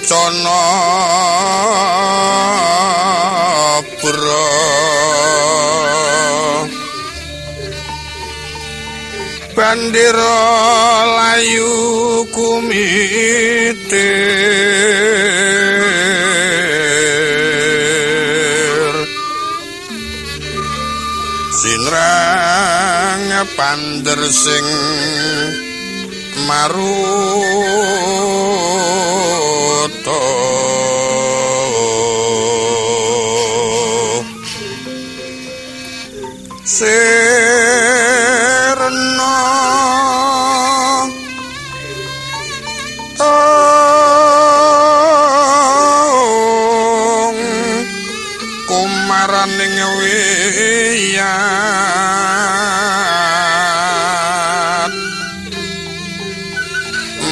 Kencana bra bandera layu kumitir sinrang pander sing maruta sirna kumaraning wiyat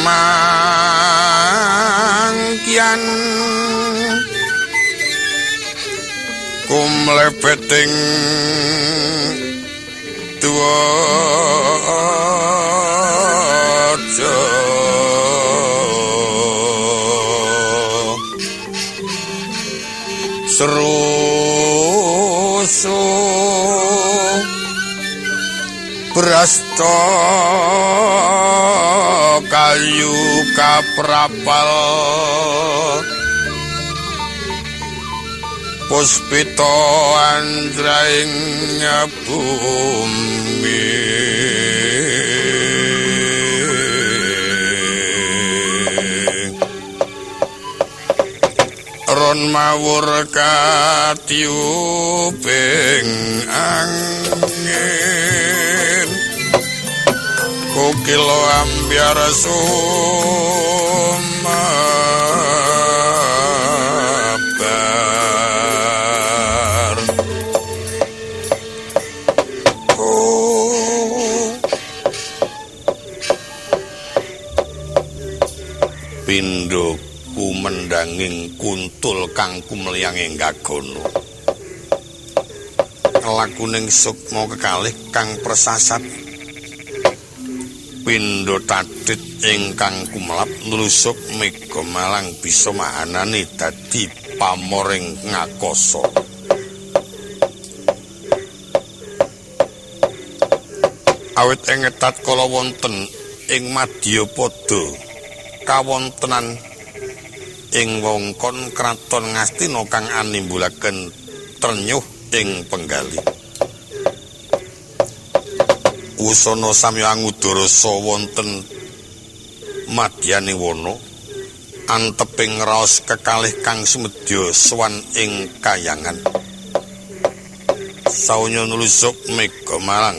mangkian kumlebeting dwaja serusu brasta kayu kaprapal puspita andraing bumi ron mawur katiuping angin kokilo ambyar sumabar. Oh. Pindho kumendanging kuntul kang kumliyanging gagono lakuning sukma kekalih kang persasat pindho tadit ingkang kumelap nlusuk mega malang bisa mahanani dadi pamoring ngakasa. Awit ing tatkala wonten ing madyapada kawontenan ing wewengkon kraton Ngastina kang animbulaken trenyuh ing penggalih. Wusana samya angudarasa wonten madyane wana anteping raos kekalih kang sumedya sowan ing kayangan. Saunya nlusuk mega malang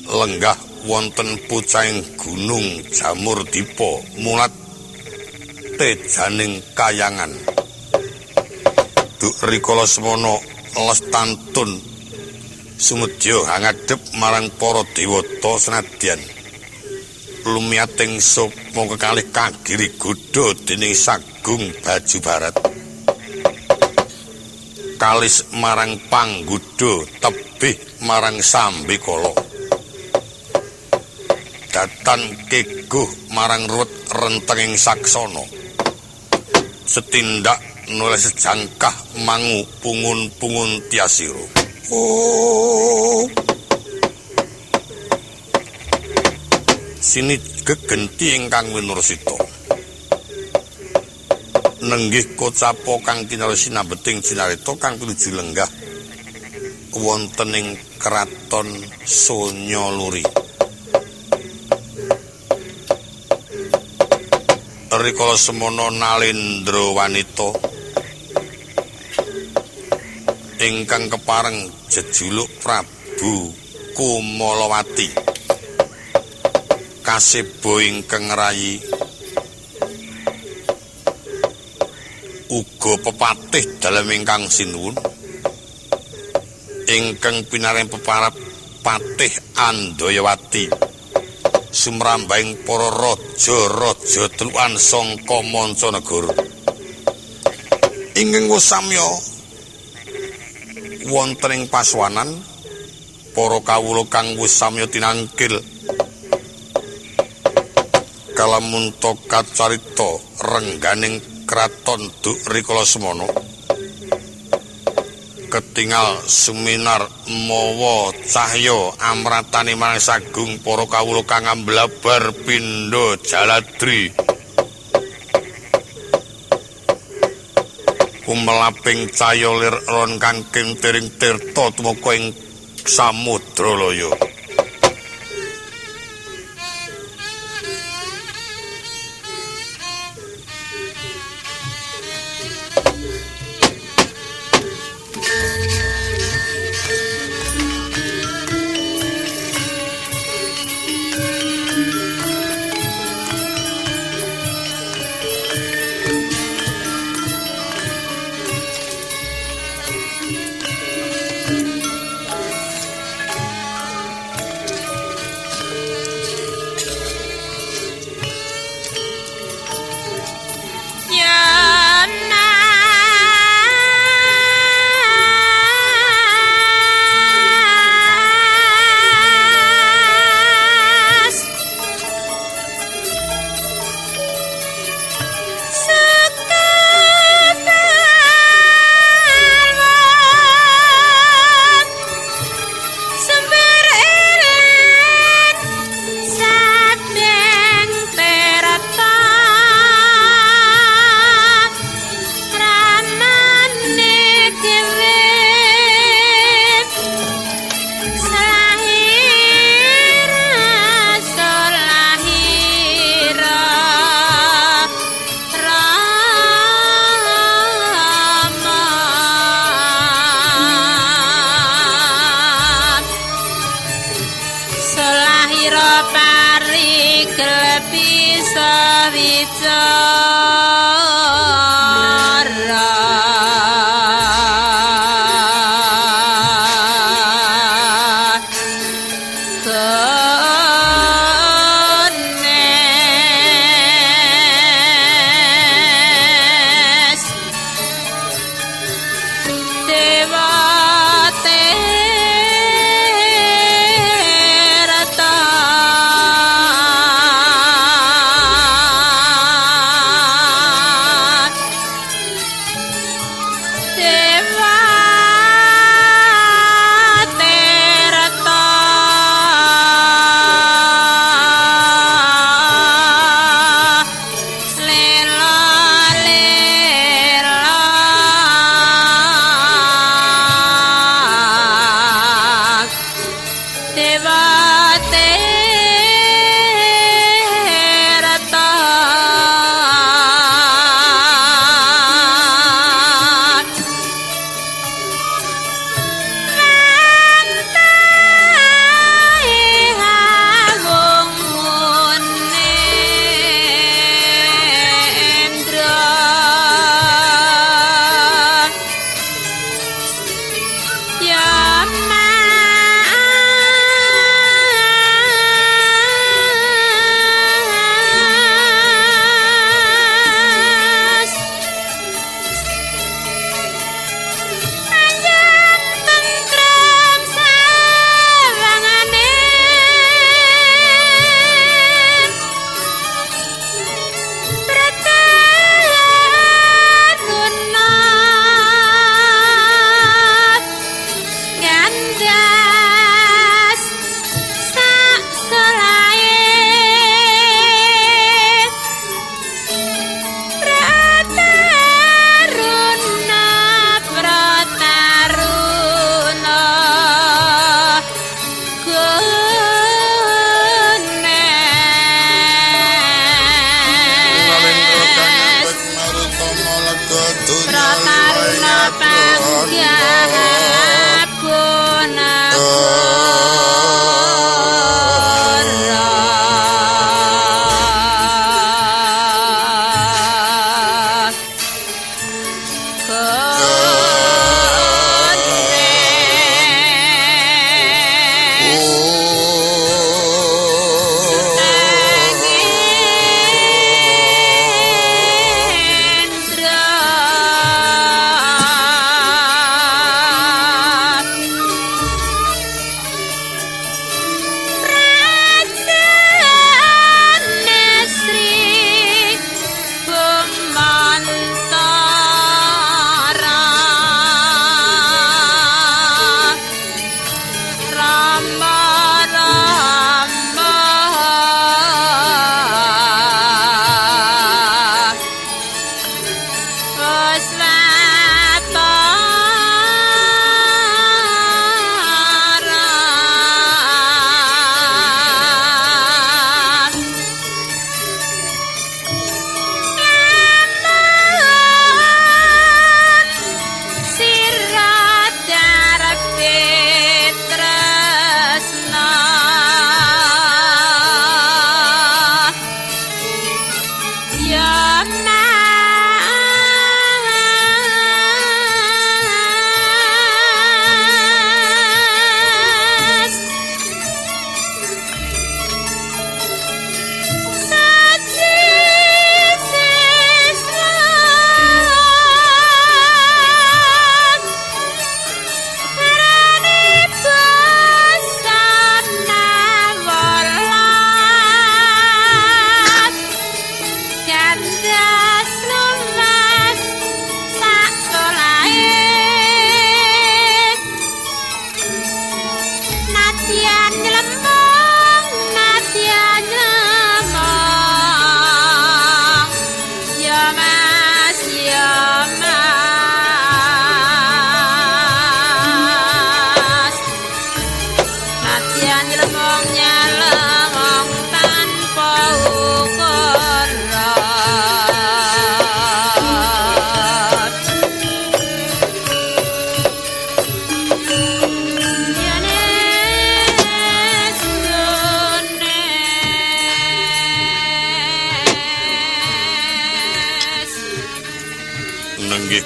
lenggah wonten pucahing gunung Jamur Dipa mulat tejaning kayangan. Duk rikala semana lestantun sumedya hangadhep marang para dewata senadyan lumiyating sukma kekalih kagiri godha dening Sagung Baju Barat. Kalis marang Pangguda tebih marang Sambikala. Datan keguh marang ruwet rentenging saksana. Setindak noleh sejangkah mangu pungun-pungun tiasira. Oh. Sini gegenti ingkang winursita. Nenggih kocapa kang kinara sinambeting cinarita kang pinuju lenggah wonten ing kraton Sonyaluri. Rikala semana Nalendra wanita ingkang kepareng jejuluk Prabu Kumalawati kaseba ingkang rayi uga pepatih dalem ingkang sinuwun ingkang pinareng peparap Patih Andayawati sumrambahing para raja-raja telukan sangka mancanegara ingkang wis samya wonten ing pasuwanan para kawula kang wis samya tinangkil kalamunta kacarita rengganing kraton duk rikala semana. Ketingal suminar mawa cahya amratane marang sagung para kawula kang amblabar pindha jaladri. Kumelaping cahya lir ron kang kintiring tirta tumeka ing samudra laya.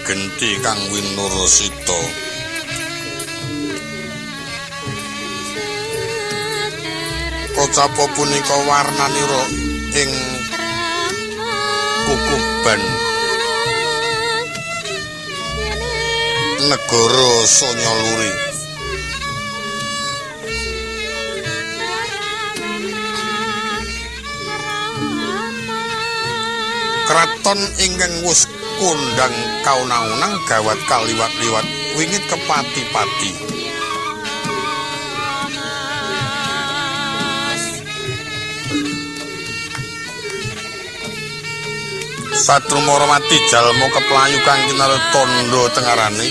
genti kang winursita. Kocapa punika warnanira ing kukuban negara Sanyaluri. Kraton ingkang wus kondhang kaunang-unang gawat kaliwat-liwat wingit kepati-pati. Satrumarawati jalma keplayu kang kinarya tandha tengarane.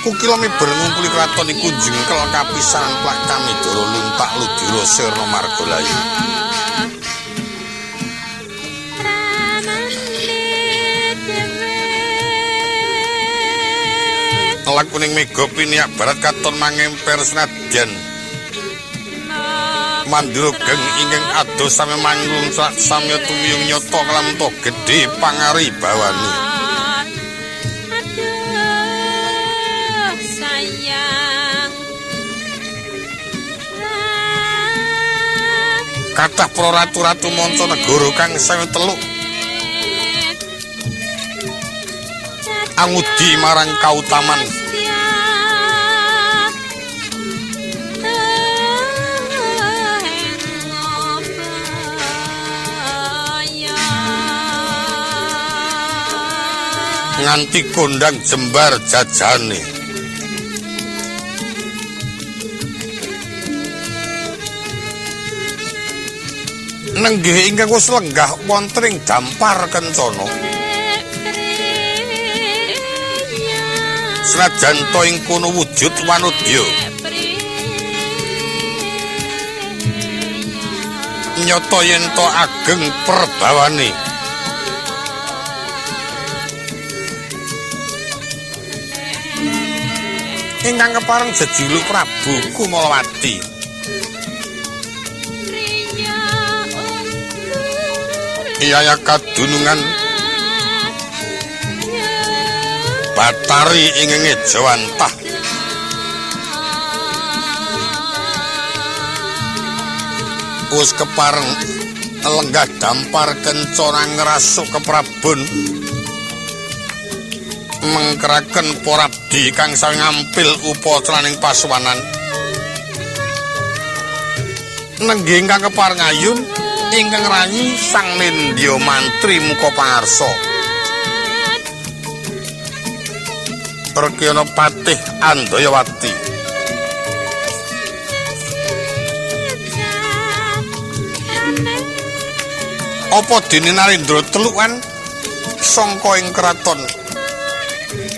Kukila miber ngumpuli kraton iku jengkel kapisanan plak kamidara luntak ludira sirna margalayu. Telak kuning mega piniak barat katon mangemper senadyan mandira geng ingkang adoh sami manggung samya tumiyung nyata klamta gedhe pangari bawane. Aduh sayang. Kathah para ratu-ratu manca negara kang sami teluk angudi marang kautaman. Nganti kondang jembar jajane. Nenggih ingkang wis lenggah wonten ing dampar kencana. Senajan ta ing kono wujud wanudya. Nyata yen ta ageng perbawane. Ingkang kepareng jejuluk Prabu Kumalawati. Iyaya kadunungan Batari ing ngejawantah. Wis kepareng lenggah dampar kencana ngrasuk keprabon mengkeraken para abdi kang sami ngampil upacaraning pasuwanan. Nenggih ingkang kepareng ayun ingkang rayi sang nindya mantri muka pangarsa. Rekyana Patih Andayawati. Apa dene Narendra telukan sangka ing kraton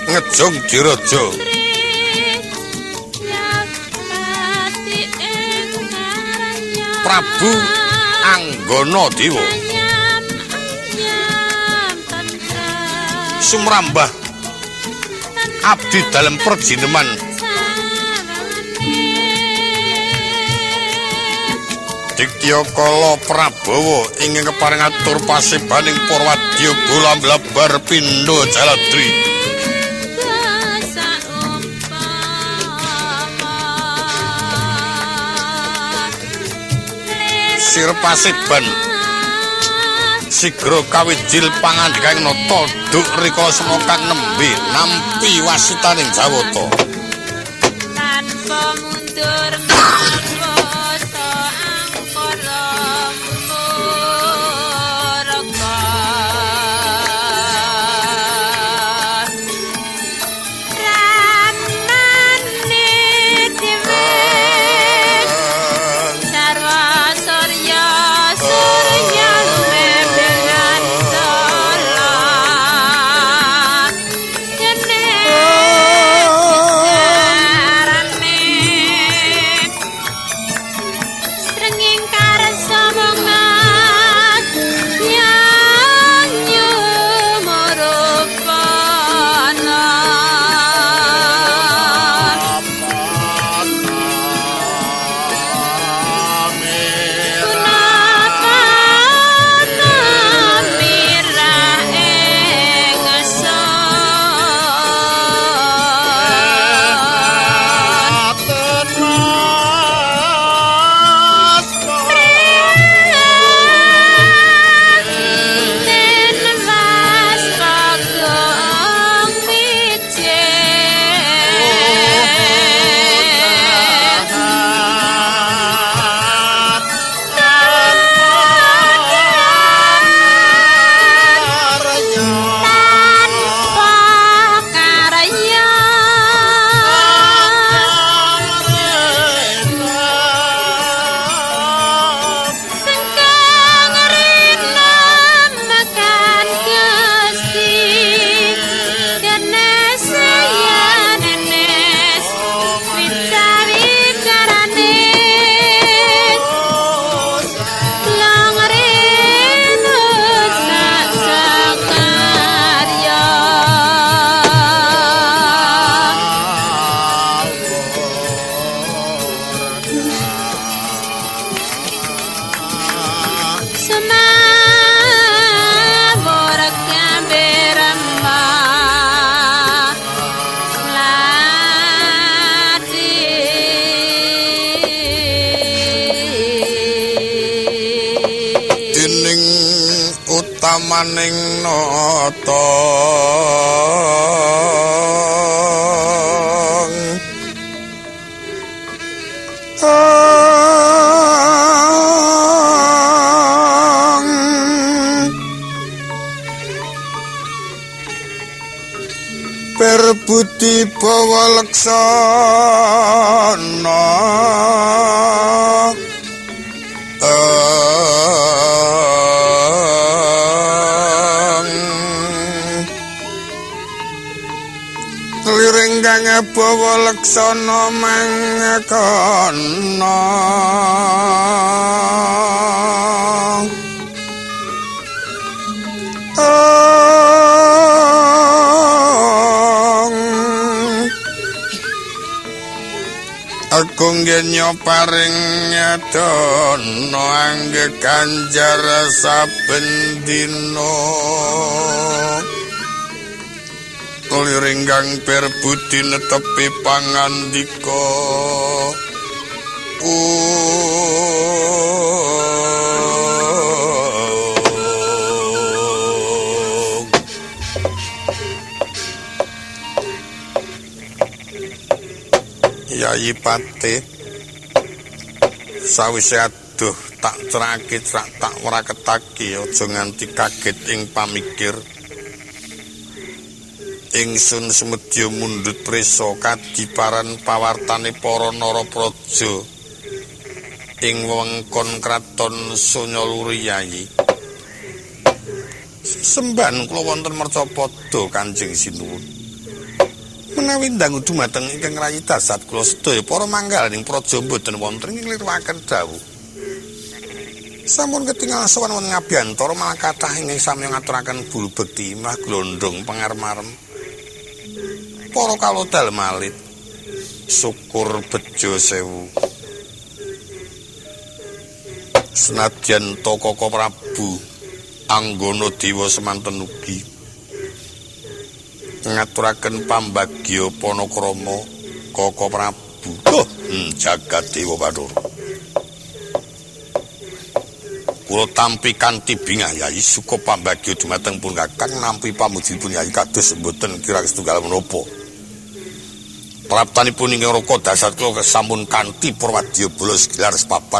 ngejong diraja. Prabu Anggana Dewa sumrambah abdi dalem perjineman Diktya Kala Prabawa ingkang kepareng atur pasebaning Purwadya bola blabar pindha jaladri. Sir paseban sigra kawijil pangandikaning nata duk rikala semana kang nembe nampi wasitaning Jawata. Tanpa mundur mangsa angkara murka. Ramane dhewe sarwa surya surya lumebengan salat jene arane. ramaning nata. Perbudi bawa leksana liring kang bawa leksana mangkono. Agung yen paring dana angge ganjar saben dina. Liring kang berbudi netepi pangandika. Yayi Patih sawise aduh tak cerake tak wraketake aja nganti kaget ing pamikir. Ingsun sumedya mundhut prisa kadiparan pawartane para narapraja ing wewengkon kraton Sanyaluri Yayi. Sembahan kula wonten mercapada Kanjeng Sinuwun. Menawi ndang dumateng ingkang rayi dasat kula sedaya para manggaling praja mboten wonten ing ngliruaken dawuh. Sampun ketingal sowan wonten ngabiyantara malah kathah ingkang sami ngaturaken bulu bekti mah glondhong pangarmarem. Para kalodal malit syukur bejo sewu. Senadyan ta Kaka Prabu Anggana Dewa semanten ugi ngaturaken pambagya panakrama Kaka Prabu. Jagat Dewa Bathara. Kula tampi kanthi bingah Yayi suka pambagya dumateng pun Kakang nampi pamujipun Yayi kados mboten kirang setunggal menapa. Praptanipun ingkang Raka dasar kula sampun kanthi purwadya bala segelar sepapan.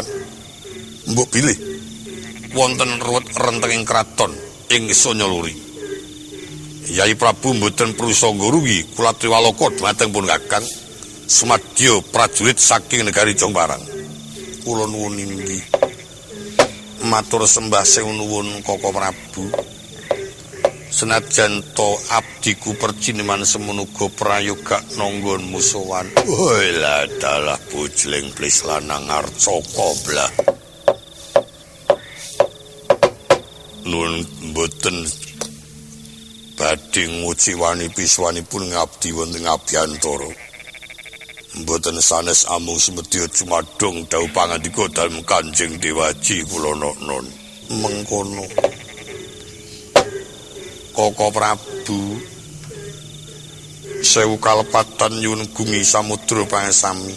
Mbok bilih wonten ruwet rentenging kraton ing Sanyaluri. Yayi Prabu mboten prusangga rugi kula triwalaka dumateng pun Kakang sumadya prajurit saking negari Jongparang. Kula nuwun inggih. Matur sembah sewu nuwun Kaka Prabu. Senajan to abdiku perciniman semono uga prayoga nanggon musuhan. Woi dalah bojleng plis lanang arcaka blah. Nuwun mboten badhe nguciwani piswanipun ngabdi wonten ngabiyantara. Mboten sanes amung sumedya jumadung dawuh pangandika dalem Kanjeng Dewaji kula non. Mengkono. Kaka Prabu sewu kalepatan nyuwun gumi samudra pangesami.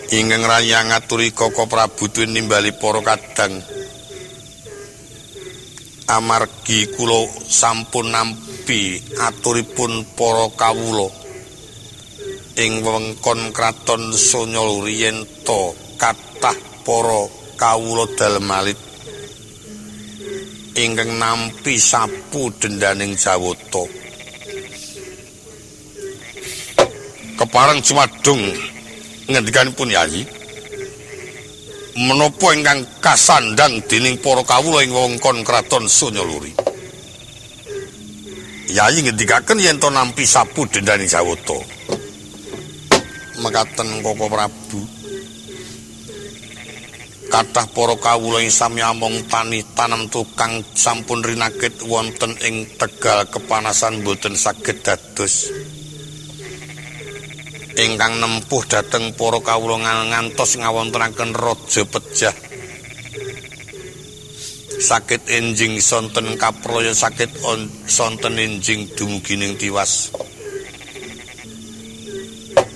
Ingkang raya ngaturi Kaka Prabu tuwin nimbali para kadang. Amargi kula sampun nampi aturipun para kawula ing wewengkon kraton Sanyaluri yen ta kathah para kawula dalem alit ingkang nampi sapu dendaning Jawata. Kepareng jumadung ngendikanipun Yayi, menapa ingkang kasandhang dening para kawula ing wewengkon kraton Sanyaluri? Yayi ngendikaken yen to nampi sapu dendaning Jawata. Mekaten Kaka Prabu, kathah para kawula ing sami among tani tanem tukang sampun rinakit wonten ing Tegal kepanasan boten saged dados. Ingkang nempuh dhateng para kawula ngantos ngawontenaken raja pejah. Sakit enjing sonten kapraya sakit sonten enjing dumugining tiwas.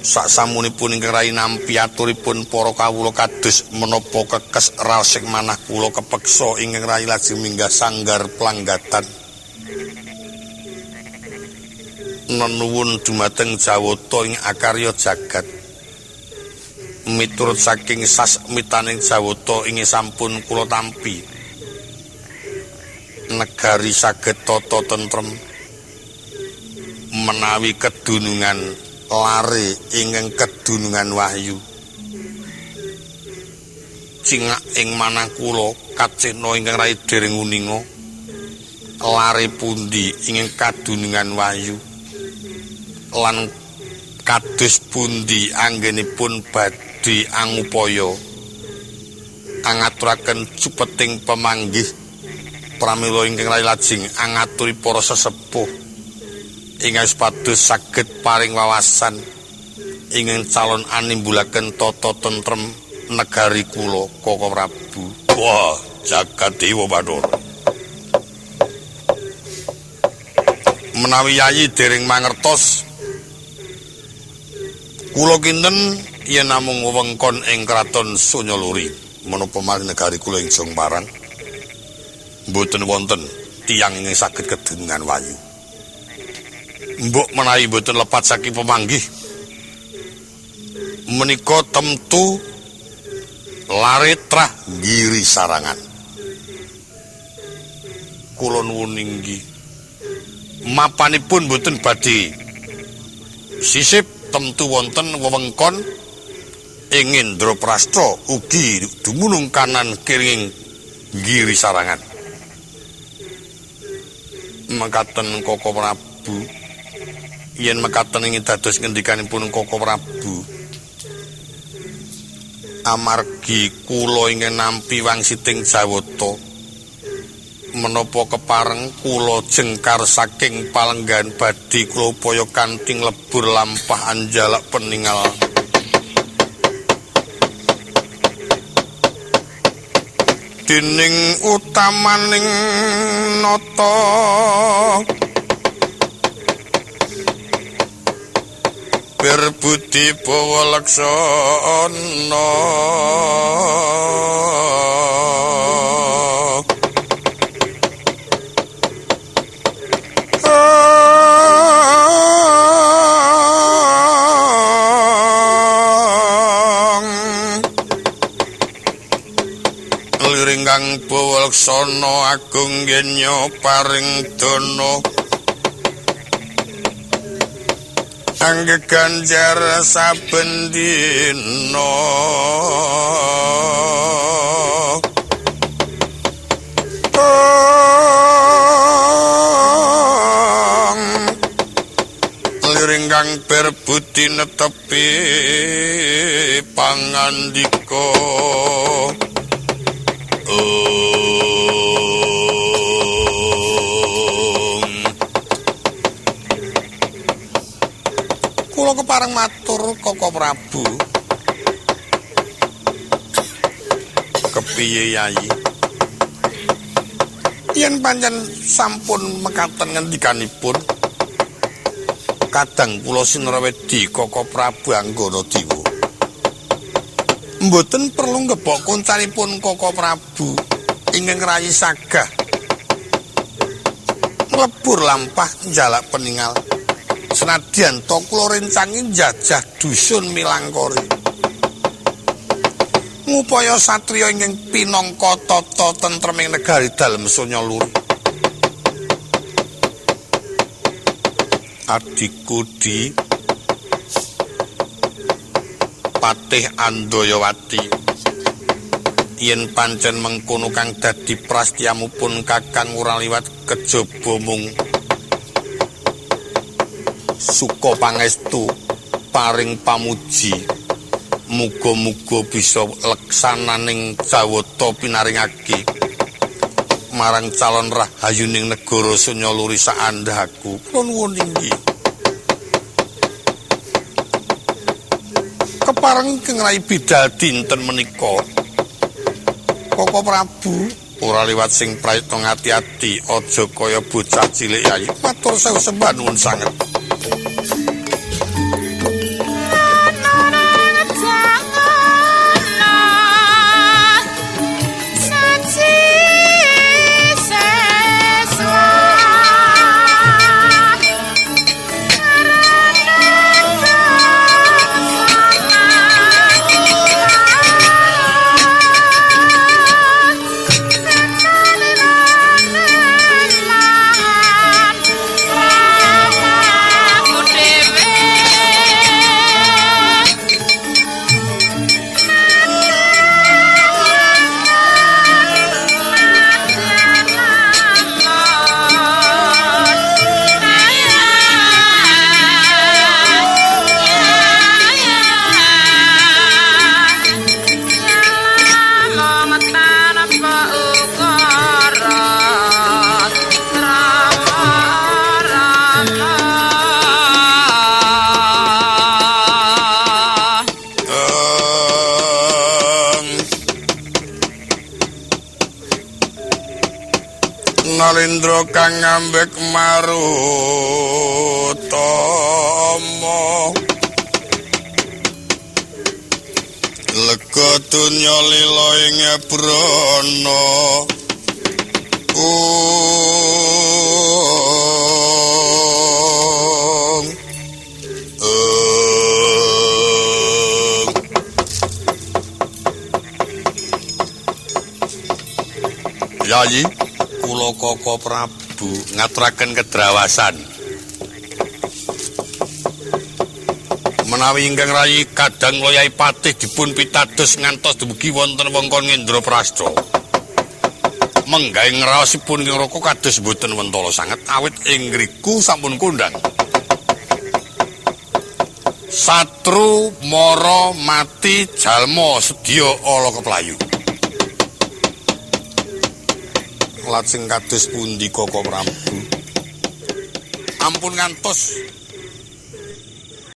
Sak samunipun ingkang rayi nampi aturipun para kawula kados menapa kekes raos ing manah kula kepeksa ingkang rayi lajeng minggah sanggar planggatan. Nenuwun dumateng Jawata ing akarya jagat. Miturut saking sasmitaning Jawata ing sampun kula tampi. Negari saged tata tentrem menawi kedunungan lare ingkang kedunungan wahyu. Cingak ing manah kula kacena ingkang rayi dereng uninga lare pundi ingkang kadunungan wahyu lan kados pundi anggenipun badhe angupaya angaturaken cupeting pemanggih pramila ingkang rayi lajeng angaturi para sesepuh ingkang supados saged paring wawasan ingkang calon animbulaken tata tentrem negari kula Koko Prabu. Wah, jagat dewa Bathara. Menawi yayi dereng mangertos kula kinten yen namung wewengkon ing kraton Sunyaluri menapa malih negari kula ing Jongparang mboten wonten tiyang ingkang saged kedunungan wahyu. Mbok menawi mboten lepat saking pemanggih menika temtu lare trah ngiri sarangan. Kula nuwun inggih mapanipun mboten badhe sisip temtu wonten wewengkon ing Indraprastha ugi dumunung kanan kiring ngiri sarangan. Mekaten Koko Prabu, yen mekaten ing dados ngendikanipun Koko Prabu, amargi kula ingkang nampi wangsiting Jawata menapa kepareng kula jengkar saking palenggan badhe kula upaya kanthi nglebur lampah anjalak peningal. Dening utamaning nata berbudi bawa laksana liring kang bawa laksana agung genya paring dana angge ganjar saben dina. Liring kang berbudi netepi pangandika. Kula kepareng matur Koko Prabu. Kepiye yayi? Yen pancen sampun mekaten ngendikanipun, kadang kula sinrawedi Koko Prabu Anggana Dewa. Mboten perlu ngebok koncanipun Koko Prabu ingkang rayi sagah mlebur lampah njalak peningal. Senadyan to kula rencangi njajah dusun Milangkori. Ngupaya satriya ingkang pinangka tata tentreming negari dalem Sunyaluri. Adikku di Patih Andayawati, yen pancen mengkono kang dadi prastyamu pun kakang ora liwat kejaba mung suka pangestu paring pamuji. Muga-muga bisa leksananing Jawata pinaringake marang calon rahayuning negara Sunyaluri saandhaku. Kula nuwun inggih. Kepareng keng rai bidal dinten menika Koko Prabu ora liwat sing prayitna ngati-ati, aja kaya bocah cilik yayi. Matur sewu sembah nuwun sanget. kang ngambek marutama lega donya lila ing brana. Yayi, kula Koko Prabu ngaturaken kedrawasan. Menawi ingkang rayi kadang kula Yai Patih dipun pitados ngantos dumugi wonten wewengkon Ngendraprasta. Menggae ngraosipun ing Raka kados boten wentala sanget awit ing ngriku sampun kondhang. Satru mara mati jalma sedya ala keplayu. Lajeng kados pundi Koko Prabu? Ampun ngantos